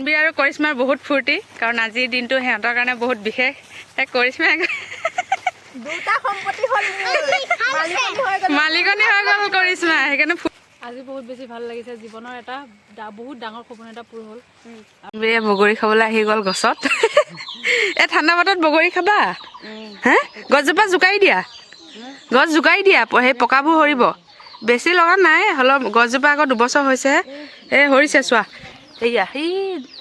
তানবীৰ আৰু কৰিশ্মাৰ বহুত ফূৰ্তি, কাৰণ আজিৰ দিনটো সিহঁতৰ কাৰণে বহুত বিশেষ। এই কৰিশ্মাই দুটা সম্পত্তি হ'ল মোৰ। মালিকনী হৈ গ'লো। মালিকনী হৈ গ'ল কৰিশ্মা, সেইকাৰণে আজি বহুত বেছি ভাল লাগিছে। জীৱনৰ এটা বহুত ডাঙৰ সপোন এটা পূৰ হ'ল। তানবীৰে বগৰী খাবলৈ আহি গ'ল গছত। এই ঠাণ্ডা বতৰত বগৰী খাবা হে? গছজোপা জোকাৰি দিয়া, গছ জোকাৰি দিয়া, সেই পকাবোৰ সৰিব। বেছি লগা নাই, হ'লেও গছজোপা আকৌ 2 বছৰ হৈছে। এই সৰিছে চোৱা, এইয়া সেই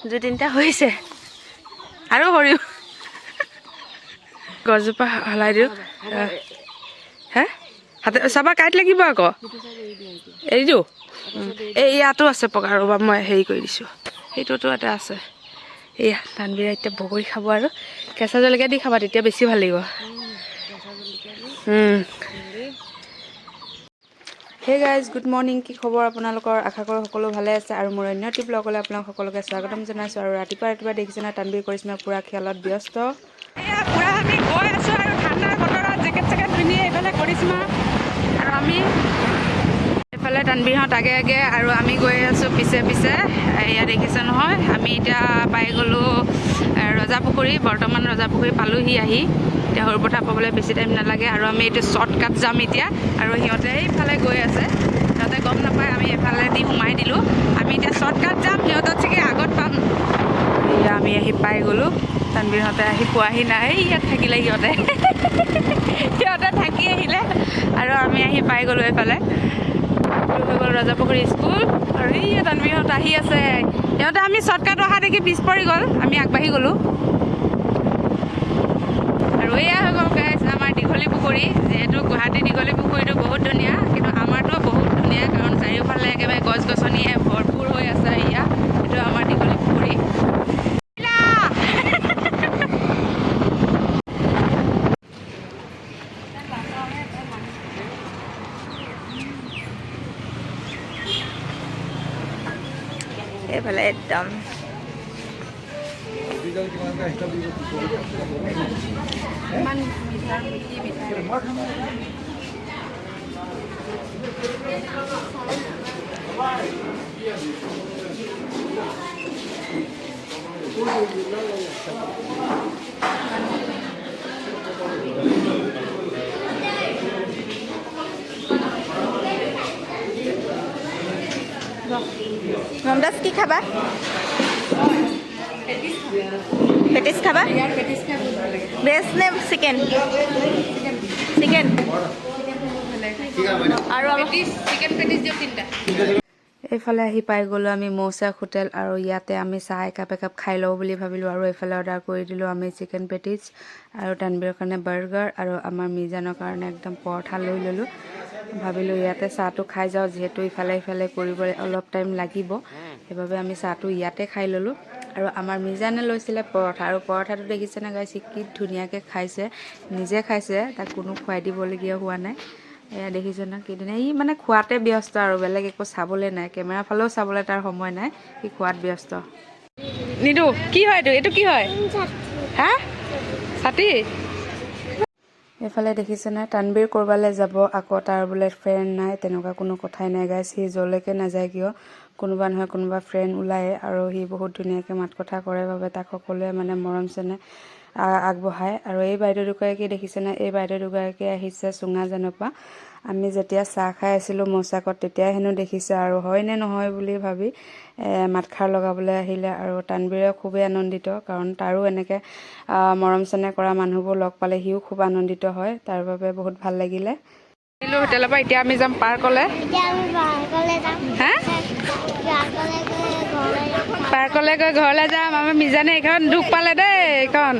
দুই তিনিটা হৈছে আৰু সৰিব। গছজোপা হলাই দিওঁ হে। হাতে চাবা, কাঁইট লাগিব আকৌ। এৰি দিওঁ। এই ইয়াতো আছে পকা, ৰ'বা, মই হেৰি কৰি দিছোঁ। সেইটোতো এটা আছে। এয়া তানবীৰে এতিয়া বগৰী খাব আৰু কেঁচা জলকীয়া দি খাবা, তেতিয়া বেছি ভাল লাগিব। Hey guys, good morning. কি খবৰ আপোনালোকৰ? আশা কৰোঁ সকলো ভালে আছে আৰু মোৰ অন্য এটি ব্লগলৈ আপোনালোক সকলোকে স্বাগতম জনাইছোঁ। আৰু ৰাতিপুৱা ৰাতিপুৱা দেখিছে না, তানবীৰ কৰিশ্মা পূৰা খেলত ব্যস্ত। এয়া পূৰা আমি গৈ আছোঁ আৰু ঠাণ্ডাৰ বতৰত জেকেট চেকেট পিন্ধি। এইফালে কৰিশ্মা আৰু আমি, এইফালে তানবীৰহঁত আগে আগে আৰু আমি গৈ আছোঁ পিছে পিছে। এয়া দেখিছে নহয়, আমি এতিয়া পাই গ'লোঁ ৰজাপুখুৰী। বৰ্তমান ৰজাপুখুৰী পালোহি আহি। এতিয়া সৰুপথাৰ পাবলৈ বেছি টাইম নালাগে আৰু আমি এইটো শ্বৰ্টকাট যাম এতিয়া। আৰু সিহঁতে এইফালে গৈ আছে, সিহঁতে গম নাপায় আমি এইফালেদি সোমাই দিলোঁ। আমি এতিয়া শ্বৰ্টকাট যাম, সিহঁতত চাগে আগত পাম। এয়া আমি আহি পাই গ'লোঁ। তানবীৰহঁতে আহি পোৱাহি নাই, ইয়াত থাকিলে সিহঁতে। সিহঁতে থাকি আহিলে আৰু আমি আহি পাই গ'লোঁ। এইফালে এইটো হৈ গ'ল ৰজাপুখুৰী স্কুল আৰু এই তানবীৰহঁত আহি আছে। সিহঁতে আমি শ্বৰ্টকাট অহা দেখি পিছ পৰি গ'ল, আমি আগবাঢ়ি গ'লোঁ। আৰু এয়া হৈ গ'ল গাইজ আমাৰ দীঘলী পুখুৰী। যিহেতু গুৱাহাটী দীঘলী পুখুৰীটো বহুত ধুনীয়া, কিন্তু আমাৰটোও বহুত ধুনীয়া, কাৰণ চাৰিওফালে একেবাৰে গছ গছনিয়ে ভৰপূৰ হৈ আছে। এয়া এইটো আমাৰ দীঘলী পুখুৰী। এইফালে একদম ইমান মিঠা, কি মিঠা! মমতাজ, কি খাবা? পেটিছ খাবা? ইয়াৰ পেটিছ খাই বহুত ভাল লাগে। ভেজ নে চিকেন? চিকেন আৰু আমাৰ পেটিছ, চিকেন পেটিছ দিয়ক তিনিটা। এইফালে আহি পাই গ'লোঁ আমি মৌচাক হোটেল আৰু ইয়াতে আমি চাহ একাপ একাপ খাই লওঁ বুলি ভাবিলোঁ। আৰু এইফালে অৰ্ডাৰ কৰি দিলোঁ আমি চিকেন পেটিছ আৰু তানবীৰৰ কাৰণে বাৰ্গাৰ আৰু আমাৰ মিজানৰ কাৰণে একদম পৰঠা লৈ ল'লোঁ। ভাবিলোঁ ইয়াতে চাহটো খাই যাওঁ, যিহেতু ইফালে ইফালে কৰিবলৈ অলপ টাইম লাগিব, সেইবাবে আমি চাহটো ইয়াতে খাই ল'লোঁ। আৰু আমাৰ মিজানে লৈছিলে পৰঠা আৰু পৰঠাটো দেখিছেনে গাইজ, কি ধুনীয়াকৈ খাইছে। নিজে খাইছে, তাক কোনো খুৱাই দিবলগীয়া হোৱা নাই। এয়া দেখিছে ন, কি ধুনীয়া! ই মানে খোৱাতে ব্যস্ত আৰু বেলেগ একো চাবলৈ নাই। কেমেৰা ফালেও চাবলৈ তাৰ সময় নাই, সি খোৱাত ব্যস্ত। নিদু, কি হয় এইটো? এইটো কি হয় হা? ছাতি। এইফালে দেখিছেনে, তানবীৰ ক'ৰবালৈ যাব, আকৌ তাৰ বোলে ফ্ৰেণ্ড নাই। তেনেকুৱা কোনো কথাই নাই গাইজ, সি য'লৈকে নাযায় কিয়, কোনোবা নহয় কোনোবা ফ্ৰেণ্ড ওলায়ে। আৰু সি বহুত ধুনীয়াকৈ মাত কথা কৰে বাবে তাক সকলোৱে মানে মৰম চেনেহ আগবঢ়ায়। আৰু এই বাইদেউ দুগৰাকী দেখিছেনে? এই বাইদেউ দুগৰাকী আহিছে চুঙাজানৰ পৰা। আমি যেতিয়া চাহ খাই আছিলোঁ মৌচাকত, তেতিয়াই হেনো দেখিছে আৰু হয়নে নহয় বুলি ভাবি মাতষাৰ লগাবলৈ আহিলে। আৰু তানবীৰে খুবেই আনন্দিত, কাৰণ তাৰো এনেকৈ মৰম চেনেহ কৰা মানুহবোৰ লগ পালে সিও খুব আনন্দিত হয়। তাৰ বাবে বহুত ভাল লাগিলে। হোটেলৰ পৰা এতিয়া আমি যাম পাৰ্কলৈ। এতিয়া আমি পাৰ্কলৈ যাম। হা? পাৰ্কলৈ গৈ ঘৰলৈ যাম। পাৰ্কলৈ গৈ ঘৰলৈ যাম। আমাৰ মিজানে এইখন দুখ পালে দেই এইখন।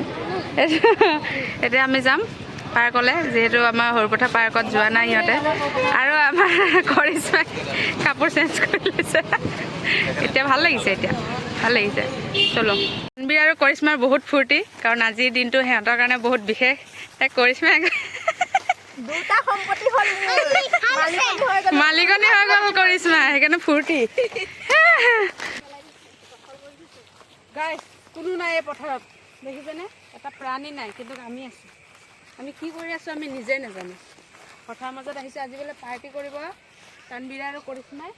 এতিয়া আমি যাম পাৰ্কলৈ, যিহেতু আমাৰ সৰুপথাৰ পাৰ্কত যোৱা নাই সিহঁতে। আৰু আমাৰ কৰিশ্মাই কাপোৰ চেঞ্জ কৰি লৈছে। এতিয়া ভাল লাগিছে, এতিয়া ভাল লাগিছে। চলো। ৰণবীৰ আৰু কৰিশ্মাৰ বহুত ফূৰ্তি, কাৰণ আজিৰ দিনটো সিহঁতৰ কাৰণে বহুত বিশেষ। এই কৰিশ্মাই দুটা সম্পত্তি হ'ল মোৰ। মালিকনী হৈ গ'লো। মালিকনী হৈ গ'ল কৰিশ্মা, সেইকাৰণে ফূৰ্তি। গাইজ, কোনো নাই এই পথাৰত, দেখিছেনে? এটা প্ৰাণী নাই, কিন্তু আমি আছোঁ। আমি কি কৰি আছোঁ আমি নিজেই নাজানো। পথাৰৰ মাজত আহিছোঁ। আজি বোলে পাৰ্টি কৰিব তানবীৰা আৰু কৰিশ্মাই।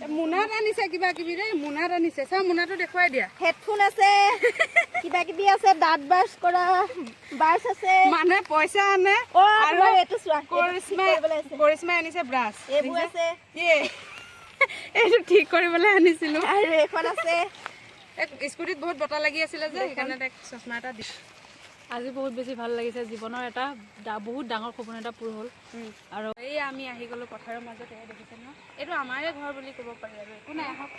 মোনাত আনিছে কিবা কিবি দেই, মোনাত আনিছে। চা, মোনাটো দেখুৱাই দিয়া। হেডফোন আছে, কিবা কিবি আছে, দাঁত ব্ৰাছ কৰা ব্ৰাছ আছে। মানুহে পইচা আনে। অ আৰু তোমাৰ এইটো চোৱা, এইটো ঠিক কৰিশ্মাই কৰিবলৈ আছে। কৰিশ্মাই আনিছে ব্ৰাছ। এইবোৰ আছে। ইয়ে, এইটো ঠিক কৰিবলৈ আনিছিলো। আৰু এইখন আছে। এই স্কুটিত বহুত বতাহ লাগি আছিলে যে, সেইকাৰণে তাইক চশমা এটা দিছো। আজি বহুত বেছি ভাল লাগিছে। জীৱনৰ এটা বহুত ডাঙৰ সপোন এটা পূৰ হ'ল আৰু এই আমি আহি গ'লো পথাৰৰ মাজত। এয়া দেখিছে নহয়, এইটো আমাৰে ঘৰ বুলি ক'ব পাৰি আৰু একো নাই, আহক।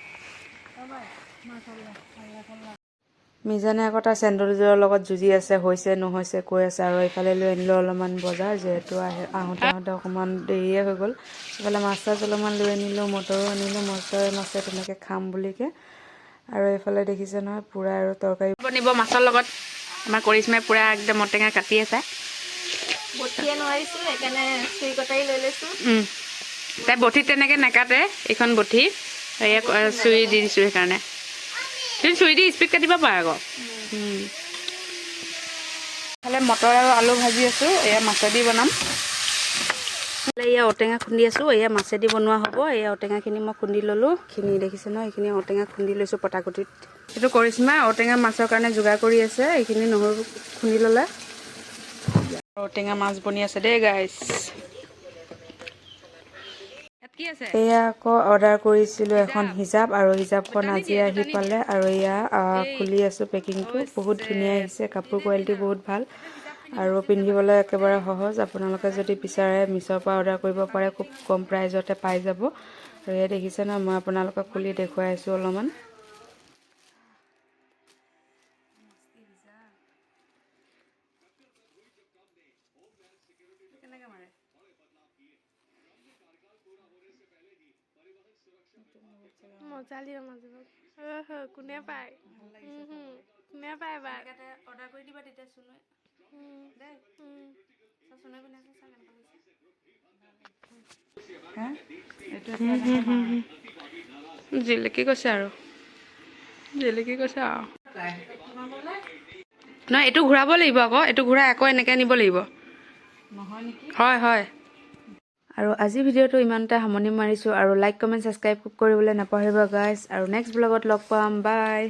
মিজানে আকৌ তাৰ চেণ্ডেলযোৰৰ লগত যুঁজি আছে, হৈছে নহৈছে কৈ আছে। আৰু এইফালে লৈ আনিলোঁ অলপমান বজাৰ, যিহেতু আহোঁতে আহোঁতে অকণমান দেৰিয়ে হৈ গ'ল। এইফালে মাছ চাছ অলপমান লৈ আনিলোঁ, মটৰো আনিলোঁ, মটৰে মাছে তেনেকৈ খাম বুলিকে। আৰু এইফালে দেখিছে নহয়, পূৰা আৰু তৰকাৰী বনিব মাছৰ লগত। আমাৰ কৰিশ্মাই পূৰা একদম ঔটেঙা কাটি আছে। বঠিয়ে নোৱাৰিছো, সেইকাৰণে চুৰি কটাৰী লৈ লৈছো। তাই বঠিত তেনেকৈ নাকাটে, এইখন বঠি, এয়া চুৰি দি দিছোঁ সেইকাৰণে। তুমি চুৰি দি স্পীড কাটিব পাৰা আকৌ। ইফালে মটৰ আৰু আলু ভাজি আছোঁ, এয়া মাছেদি বনাম। এয়া ঔটেঙা খুন্দি আছোঁ, এয়া মাছেদি বনোৱা হ'ব। এয়া ঔটেঙাখিনি মই খুন্দি ল'লোঁ। খিনি দেখিছে ন, এইখিনি ঔটেঙা খুন্দি লৈছোঁ পটাকুটিত। এইটো কৰিশ্মা ঔটেঙা মাছৰ কাৰণে যোগাৰ কৰি আছে, এইখিনি নহৰু খুন্দি ল'লে। ঔটেঙা মাছ বনি আছে দেই গাইছ। কি আছে? এয়া আকৌ অৰ্ডাৰ কৰিছিলোঁ এখন হিজাব আৰু হিজাবখন আজি আহি পালে। আৰু এয়া খুলি আছোঁ পেকিংটো। বহুত ধুনীয়া আহিছে কাপোৰ, কোৱালিটি বহুত ভাল আৰু পিন্ধিবলৈ একেবাৰে সহজ। আপোনালোকে যদি বিচাৰে মিছ'ৰ পৰা অৰ্ডাৰ কৰিব পাৰে, খুব কম প্ৰাইজতে পাই যাব। আৰু এয়া দেখিছে ন, মই আপোনালোকক খুলি দেখুৱাই আছোঁ অলপমান। কেনেকৈ মাৰে? মজা লাগিব মাজত। কোনে পায়, কোনে পায় বাৰু। অৰ্ডাৰ কৰি দিবা তেতিয়া চুনুৱে দেই। চুনুৱে পিন্ধাইছে, চা কেনেকুৱা লাগিছে। এইটো জিলিকি গৈছে আৰু জিলিকি গৈছে আৰু। নহয়, এইটো ঘূৰাব লাগিব আকৌ, এইটো ঘূৰাই আকৌ এনেকৈ আনিব লাগিব। হয় হয়। আৰু আজি ভিডিঅ'টো ইমানতে সামৰণি মাৰিছোঁ। আৰু লাইক, কমেণ্ট, ছাবস্ক্ৰাইব কৰিবলৈ নাপাহৰিব গাইজ। আৰু নেক্সট ব্লগত লগ পাম, বাই।